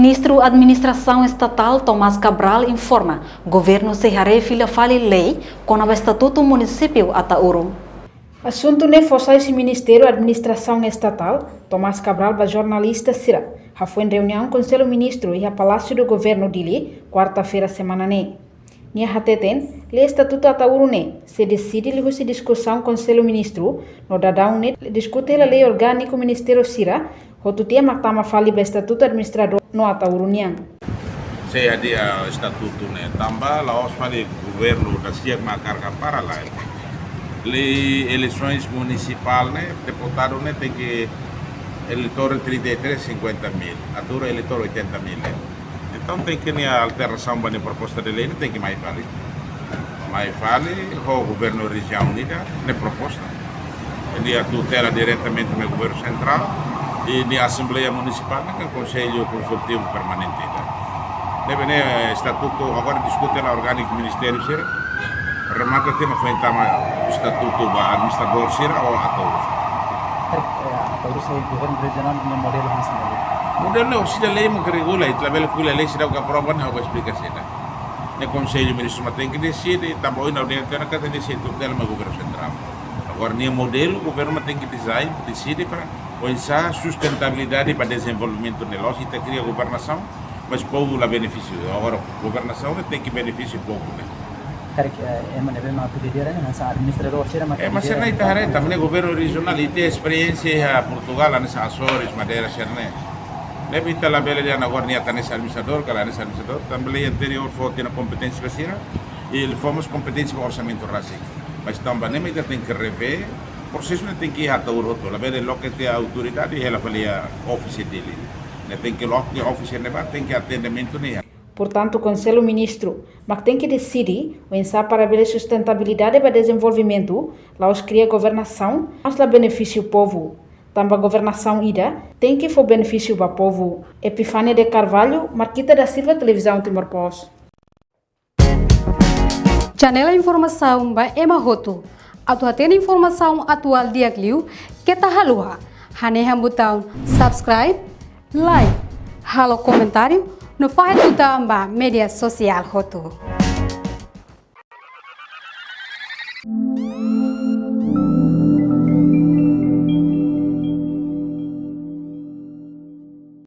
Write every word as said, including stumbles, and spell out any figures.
Ministru Administrasaun Estatál Tomás Cabral informa, governu sei haree fila fali lei kona-ba estatutu munisípiu Ataúru. Asuntu ne'e fó sai husi Ministru Administrasaun Estatál Tomás Cabral ba jornalista sira hafoin reuniaun Konsellu Ministru iha Palásiu do Governu Dili, kuarta-feira semana ne'e. Nia hateten, lei estatutu Ataúru ne'e sei deside liuhusi diskusaun Konsellu Ministru, no daudaun ne'e diskute hela lei orgániku ministériu sira, hotu tiha mak tama fali ba estatutu administradór no Ataúru nian. Sei hadi'a estatutu ne'e tanba la'ós fali governu dasiak mak hakarak para lai. Lei eleisoens munisipál ne'e, deputadu ne'e tenke eleitór trinta e três, cinquenta mil, Ataúru eleitór oitenta mil ne'e. Entaun tenke nia alterasaun ba nia proposta de lei ne'e tenke mai fali. Mai fali ho governu rejiaun ida nia proposta. Nia tutela diretamente ba governu sentrál, i nia Asembleia Munisipál ne'e kan Konsellu Konsultivu Permanente ida. Ne'ebé ne'e estatutu agora diskute hela orgániku ministériu sira. Remata tema foin tama estatutu ba administradór sira ou Ataúru. Karik, eh, Ataúru sai governu rejionál nia modelu hanesan ne'e. Modelu ne'e orsida lei mak regula, ita labele ko'alia lei seidauk aprova ne'e ha'u esplika saida. Ne'e Konsellu Ministru mak tenke deside, tanba ohin ha'u dehan tiha ona katak ne'e sei tutela mai governu sentrál. Agora nia modelu governu mak tenke design, deside para oinsá sustentabilidade ba dezenvolvimentu ne'e. La'ós ita kria governasaun, mas povu la benefísiu. Agora governasaun ne'e tenke benefísiu povu ne'e. Karik, eh, ema ne'ebé mak atu lidera ne'e hanesan administradór sira mak... Ema sira ne'e ita haree, tanba ne'e governu rejionál, ita esperiénsia iha Portugál, hanesan Açores, Madeira sira ne'e. Ne'ebé ita labele dehan agora nia atu hanesan administradór, ka la hanesan administradór, tanba lei anteriór fó tiha ona kompeténsia ba sira, i fó mós kompeténsia ba orsamentu rasik. Mas tanba ne'e mak ita tenke revee, prosesu ne'e tenke iha Ataúru hotu, labele loke tiha autoridade hela fali iha office Dili. Ne'e tenke loke office ne'ebá, tenke atendimentu ne'e iha. Portantu, Konsellu Ministru mak tenke deside oinsá para bele sustentabilidade ba dezenvolvimentu, la'ós kria governasaun mas la benefísiu povu. Tanba governasaun ida tenke fó benefísiu ba povu. Epifania de Carvalho, Marquita da Silva, Televizaun Timor Post. Janela informasaun ba ema hotu. Atu hatene informasaun atuál di'ak liu, keta haluha hanehan butaun subscribe, like, halo komentáriu, no fahe tutan ba média sosiál hotu.